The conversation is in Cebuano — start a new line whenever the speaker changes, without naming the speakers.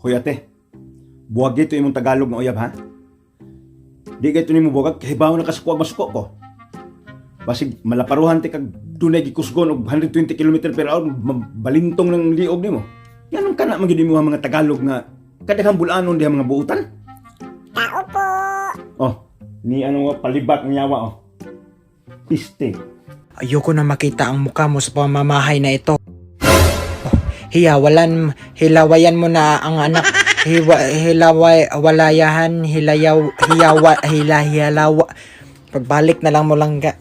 Hoy ate, buwag ito imong Tagalog nga uyab, ha? Di kay ito nimo buwag, kahibaw na kasuko masuko ko. Basig malaparuhan ti kag dunay gikusgon og 120 km per hour, balintong ng liog nimo. Nganong kana man gyud imo mga Tagalog nga kadaghang bulanon diha mga buutan?
Tao po.
Oh, ni ano nga palibak ng yawa, oh. Piste.
Ayoko na makita ang mukha mo sa pamamahay na ito. Hiyawalan, hilawayan mo na ang anak. Hiwa, hilaway, walayahan, hilayaw, hiyawa, hila, hilawa. Pagbalik na lang mo langga.